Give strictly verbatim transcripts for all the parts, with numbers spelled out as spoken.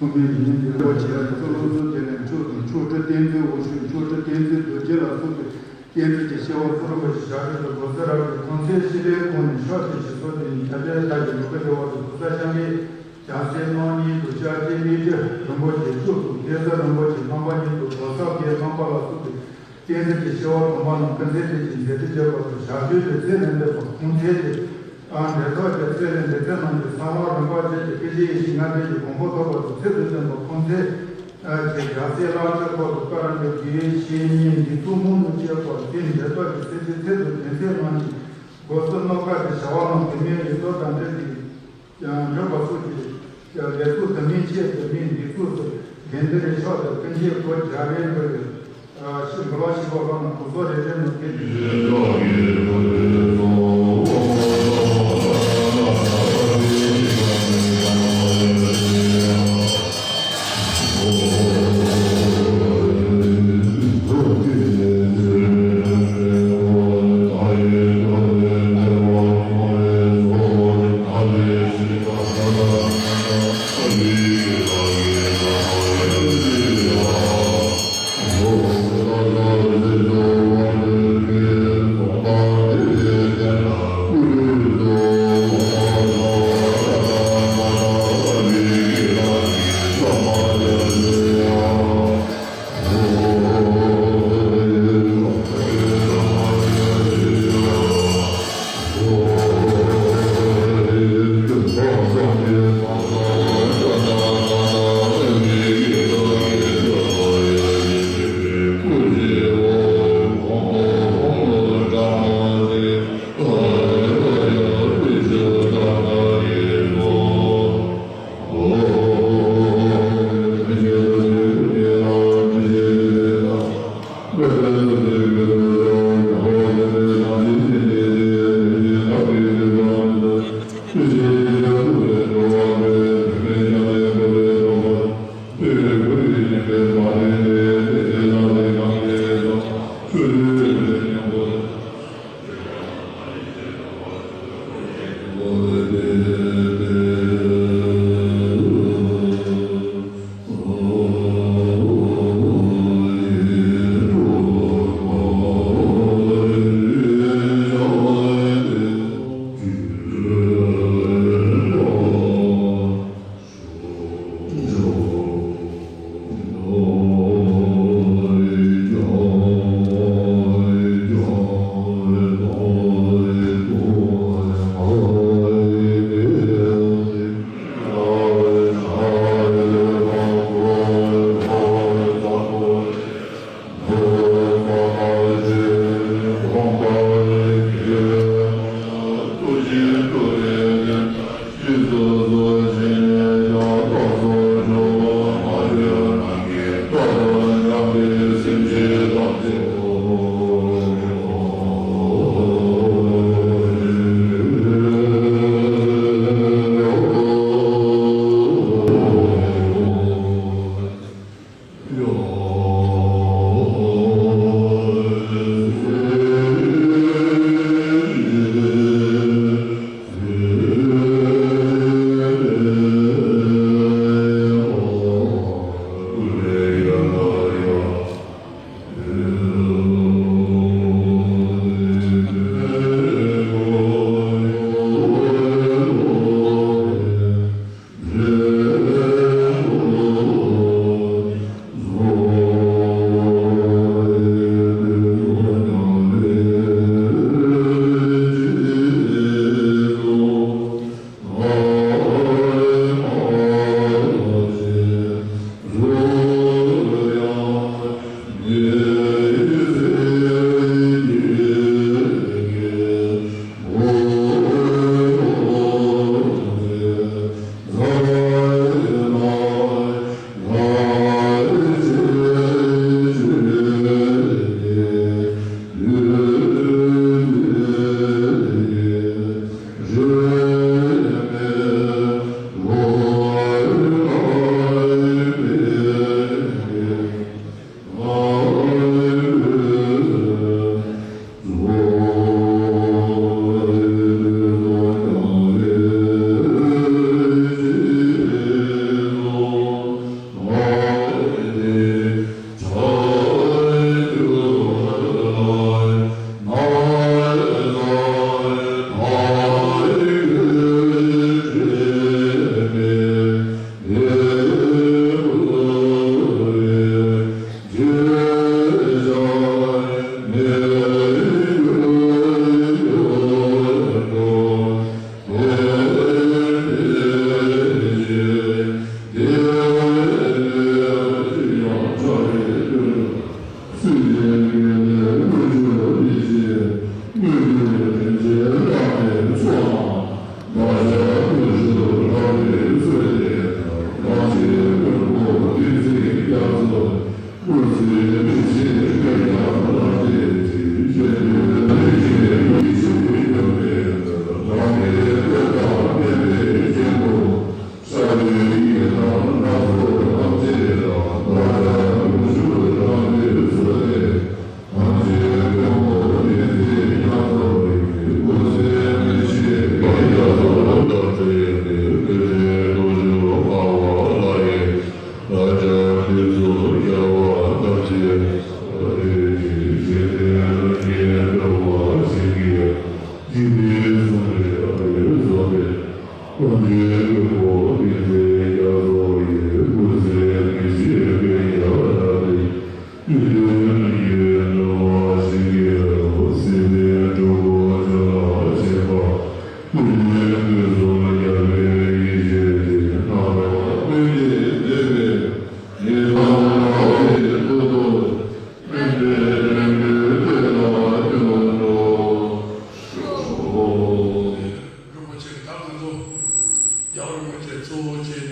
གསུངས་པའི་ཉིན་དེ་རིན་པོ་ཆེ་གཙུག་ལུང་གསུམ་དེ་ནས་མཆོག་ཏུ་མཆོག་སྤྲུལ་བསྟན་འཛིན་འོག་ཞུགས་མཆོག་སྤྲུལ་བསྟན་འཛིན་རྡོ་རྗེ་ལ་སོགས་པའི་བསྟན་འཛིན་གྱི་སྐྱེ་བ་གསུམ་རིམ་པ་བཞི་ཞག་རེ་དུ་གོ་ས་རབ་ཀྱི་གོང་ཚད་ཤེས་རབ་ཀུན་ནས་ཤོག་ཅེས་ཞུ་སོགས་དེ་ཉིད་ཁྱབ་བྱ་ལྟ་ཞིང་ལུགས་ཀྱི་བར་དུ་གོ་ས་ཤང་གི་བྱང་སེམས་རྣམ་གཉིས་སུ་ཤར་ཏེ་མི་ཏྲི་རིན་པོ་ཆེ་མཆོག་ཏུ་གེ་སར་རིན་པོ་ཆེ་རྣམ་པ་གཉིས་སུ་གོ་ས་བརྒྱད་རྣམ་པ་ལ་སོགས་པའི་བསྟན་འཛིན་གྱི་སྐྱེ་བ་གོང་མ་རྣམས་ཀུན་གསལ་བསྟན་ཅིང་མཛད་དུ་གཅོད་པ་དང་ཞབས་ཞུ་དེ་ཚེ་ལས་འདས་པ་ཁོང་ཚེ་དེ། ཨ་འབྲས་རྟགས་ཀྱི་ཚེ་ལས་འདས་ཚེ་རྣམས་ཀྱི་ཚེ་དབང་རིམ་པ་བཅས་ཀྱི་སྐུ་བཞིའི་ཡེ་ཤེས་ལྔ་ལྡན་གྱི་གོ་འཕང་ཐོབ་པ་དང་ཚེ་དུས་བསྟན་པ་ཁོང་ཚེ། ཨ་ཀྱི་རྒྱལ་སྲས་ལྷ་ཆོས་འཁོར་དུ་བཀའ་རམས་པའི་དགེ་བའི་བཤེས་གཉེན་འདི་ཚོ་མུ་མུ་བཅས་པ་ཚེ་འབྲས་རྟགས་ཀྱི་ཚེ་ཚེ་ཚེ་དུ་དེ་ཚེ་རྣམས་ཀྱི་སྒོ་གསུམ་རྣམ་དཀར་གྱི་བྱ་བ་རྣམས་དུ་མའི་ཡུལ་དུ་དང་འབྲེལ་ཏེ། ཀྱང་འགྲུབ་པ་སོགས་ཀྱི་ལས་ཚོགས་དུ་མའི་ཆེད་དུ་མའི་འདི་ཚོགས་སུ་དགེ་འདུན་རེ་ཤོག་དང་ཀུན་མཁྱེན་སྐོར་བརྒྱ་རེ་འབུལ་བའི་ཤི་འབུལ་བ་ཞིག་པ་ལ་ན་གོ་ས་རེ་རེ་ནང་ཐེབས་ཏེ།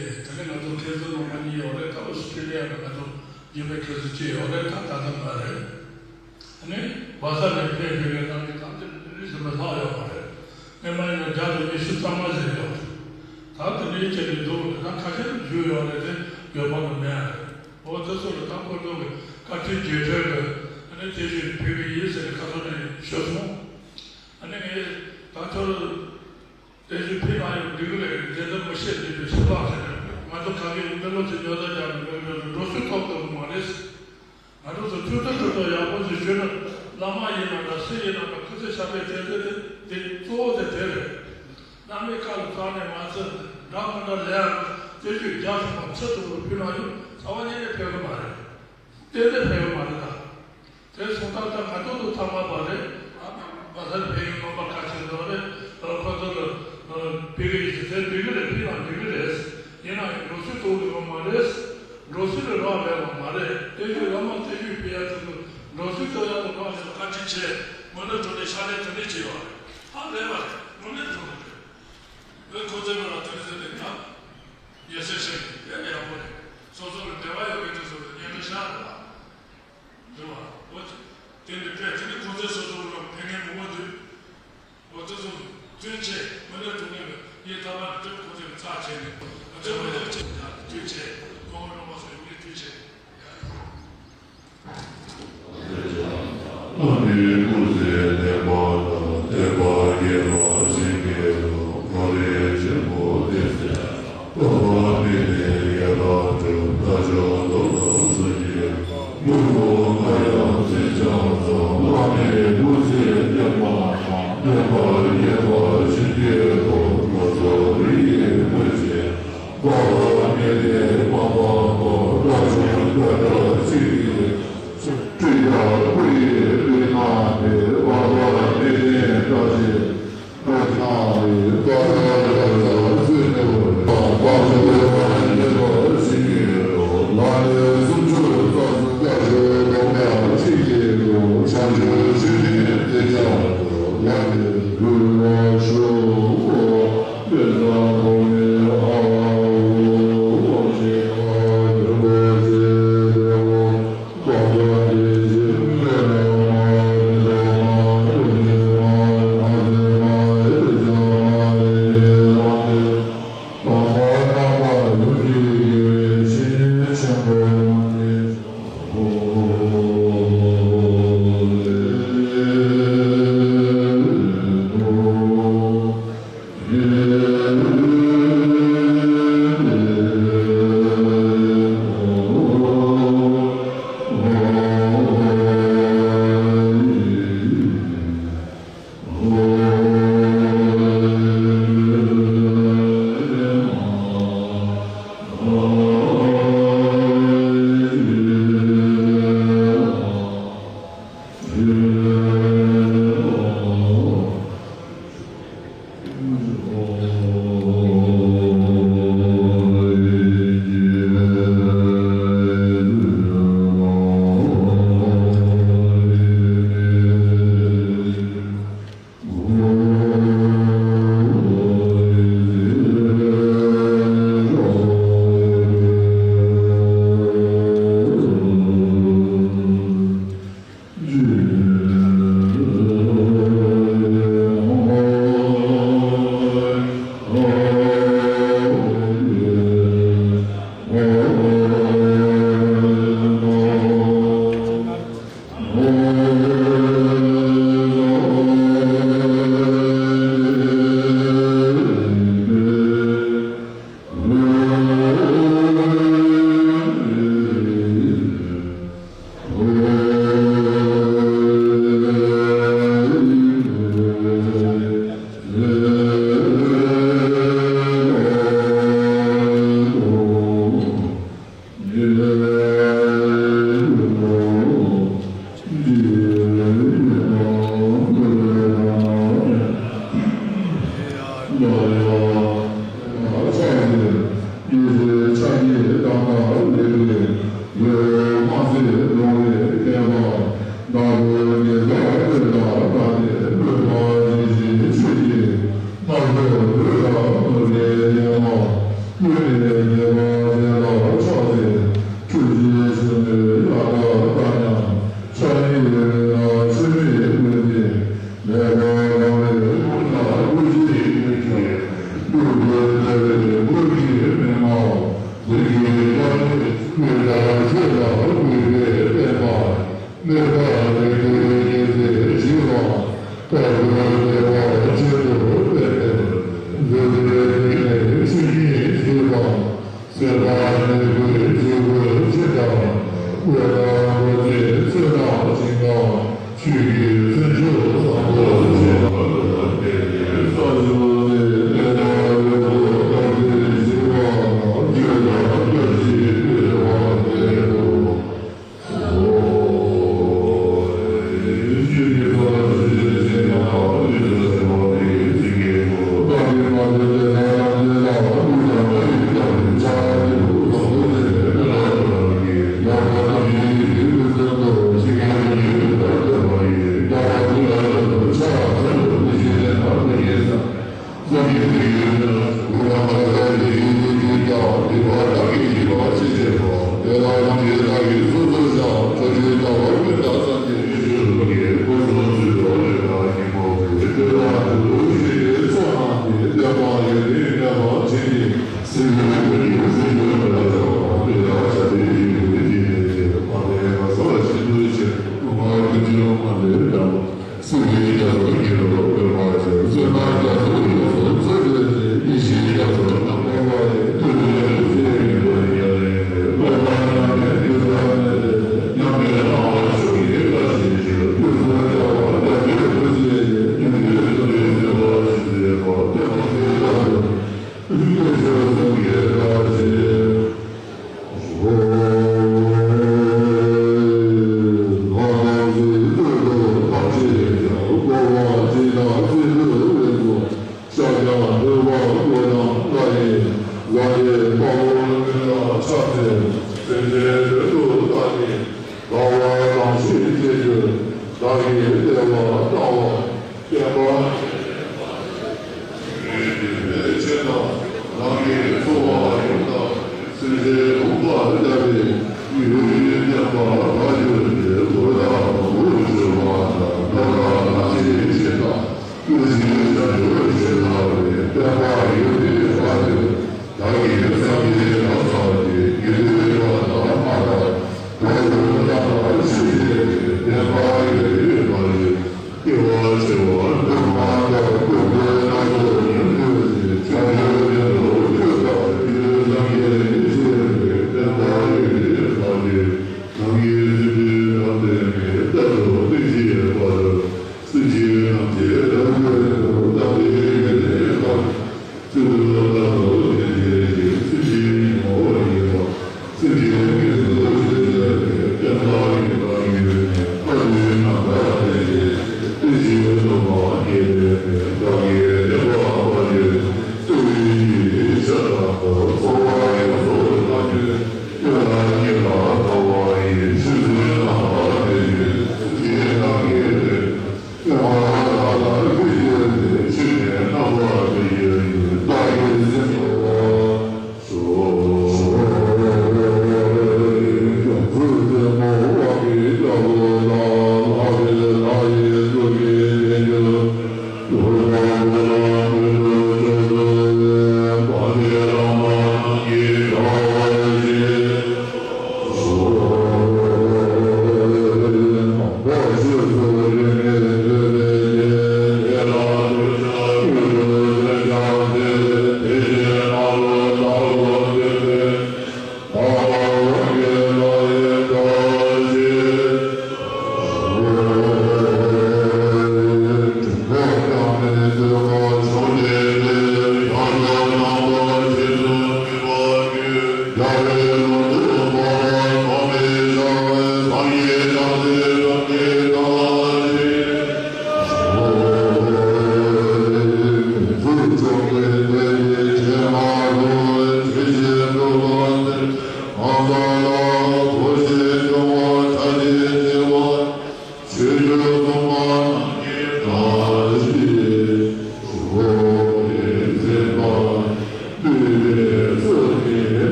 ད་ནི་ང་ཚོ་མཁན་ཟུར་ནང་མ་གཉིས་ཡོད་རེད། ད་ཨོ་སི་ཀྲི་ལི་ཡ་ནང་ང་ཚོ་རྒྱུན་པའི་མཁན་ཟུར་གཅིག་ཡོད་རེད། ད་ད་ལྟ་མ་རེད། ཨ་ནི་བྷ་ས་ནས་ཕེབས་ཕེབས་པའི་ནང་གི་ཐམས་ཅད་མི་རིགས་ཟིན་པ་ལྷག་ཡོད་མ་རེད། སྔོན་མ་ཡིན་ན་བརྒྱ་དང་ཉི་ཤུ་རྩ་ལྔ་ཟིན་ཡོད་རེད། ད་དེ་འདྲའི་ཆེད་དུ་འདུག་རེད། ད་ཁ་ཤས་འཇུས་ཡོད་རེད་དེ། ཡོད་པ་ནི་མེད་རེད། འོ་དེ་ཚོ་ལ་ད་ཁོ་ཚོ་གི་བཀའ་ཁྲིའི་བརྗོད་གྲོས་ལ་ཨ་ནི་དེ་བཞིན་ཕེབས་ཀྱི་ཡིན་ཟེར་ནས་ཁ་ཐོག་ནས་ཤོད་སོང་། ཨ་ནི་ངས་ད་ཁྱོད་དེ་བཞིན་ཕེབས་ན་ཡང་འགྲིག་གི་རེད། དེ་ལྟར་མི་བཤད་ཟེར་དུས་ཕྱི་ལོགས་ཟེར་ནས་ང་ཚོ་ག་གེ་མི་ལོ་ཚོས་ཉོ་ཚ་རྒྱག་ནས་མི་རེ་རེ་འགྲོ་སྲོལ་ཐོག་ཏུ་མ་རེད། ང་ཚོ་ཚོ་ཐུབ་ཐུབ་ཐུབ་ཐུབ་ཡག་པོ་ཞིག་ཞུས་ན། བླ་མ་ཡིན་ན་འདྲ། སུ་ཡིན་ན་འདྲ། སྐུ་ཚེ་ཞབས་པད་བརྟན་བརྟན་དེ་དེ་གཙོ་བོ་དེ་དེ་རེད། བླ་མའི་བཀའ་ལ་བཏང་ནས་མ་ཚད་འདྲ་མི་འདྲ་ལས་ཡང་སྟོན་ཆོས་བརྒྱ་ཐམ་པ་ཚེ་ཐུབ་པ་ཕུལ་ན་ཡང་རྩ་བ་ཉིད་ནས་ཕེབས་ཀྱི་མ་རེད། གཏན་ནས་ཕེབས་ཀྱི་མ་རེད་ད། དེ་སོང་ཙང་ད་ང་ཚོ་ཚང་མ་བ་རེད། ཨ་མ་ས་ཕེབས་ཡོང་ནོ་པ་ཁ་ཆེ་ནོ་རེད། ཨ་ཁོ་ཚོ་ལ་ཨ་ཕེབས་ཀྱི་ཡིན་ཟེར། དེ་འགྲིག་གི་རེད། ཕེབས་ན་འགྲིག་གི་རེད། ཡིན་ན་ཡང་འགྲོ་སྲོལ་གཏོང་གི་ཡོད་མ་རེད། འགྲོ་སྲོལ་ལ་རག་ལས་པ་མ་རེད། བསྟན་བཅོས་བླ་མ་བསྟན་བཅོས་ཕུལ་ཡ་དེ་ཚོ་འགྲོ་སྲོལ་གཏོང་ཡ་ལ་རག་ལས་པ། བཀའ་དྲིན་ཆེ། དངོས་གནས་དྲང་གནས་ཕྱག་ལས་དེ་འདྲས་བྱས་ཡོད་རེད། ཧ་ལས་པ་རེད། དངོས་གནས་དྲང་གནས་རེད། ཁོ་ཚོའི་ངོ་ལ་དེ་འདྲས་ཟེར་ནས་ཡ་ཡ་སེ་སེ་དཔེ་ཡག་པོ་རེད། སོ་སོ་ལ་འབྲེལ་བ་ཡོད་མཁན་དེ་ཚོ་ལ་སྙན་སྒྲོན་ཤར་རེད་པ། རེད་བ། འོ་དེ་ནི་དཔེ་དེ་ནི་ཁོ་ཚོའི་སོ་སོ་ལ་ཕན་ངན་མང་པོ་འདུག་འོ་དེ་ཚོ་བརྩོན་ཆེ་མི་ལས་དྲུང་ནས་ཡིན་ཐ་མ་ནི་དེ་ཁོ་ཚོས་ཚར་བྱས་ནས་ང་ཚོ་མི་ལས་ཆེ་ཡ་བརྩོན་ཆེ་ཁོང་རང་བ་སོ་ཡིན་ནི་བརྩོན་ཆེ། ཨ་ནི་སྐུ་ཚེ་བརྟན་པ་དང་བརྟན་པ་རྒྱས་པ་བཞིན་སྐྱེས་སུ་ཁོ་རེ་ཆེན་པོ་ལྡན་ཞིང་། འཕགས་པ་མི་ལས་ཡར་ལངས་གྲུབ་མཐའ་མཆོག་ཏུ་ལྷུང་བཟེད་ཀྱི་མུར་ལོ་ང་ཡང་འཛིན་བྱང་སོང་། ཨ་ནི་སྐུ་ཚེ་བརྟན་པ་དང་བརྟན་པ་རྒྱས་པ་བཞིན་སྐྱེས་སུ་ཁོ་ཚོ་རིགས་ཡིད་མོས་ཤིང་། འཕགས་པ་མི་ལས་མ་འཕགས་པ་སྐྲ་ཆུང་སྐད་གྲགས་གཅིག་གིས། སྤྲུལ་པ་སྐུ་ཡི་སྤྲིན་ནག་དེ། འཕགས་པ་མི་ལས་བཀྲ་ཤིས་སྤྲིན་ནག་གི་སྐར་མ་རབ་རྫ་བརྩེགས་ནས་འོད་དཔག་ཏུ་མེད་པ་བཞིན་སྐྱེས་སུ། ལ་ལས་སུམ་ཅུ་རྩ་གསུམ་སྐྱ་ཤོད་ལོ་མ་ཆིག་སྐྱེས་སུ། བྱང་ཆུབ་ཆོས་ནི་དེ་ཅག་ཏུ། ལ་ལས་འགྲུབ་པར་ཤོག།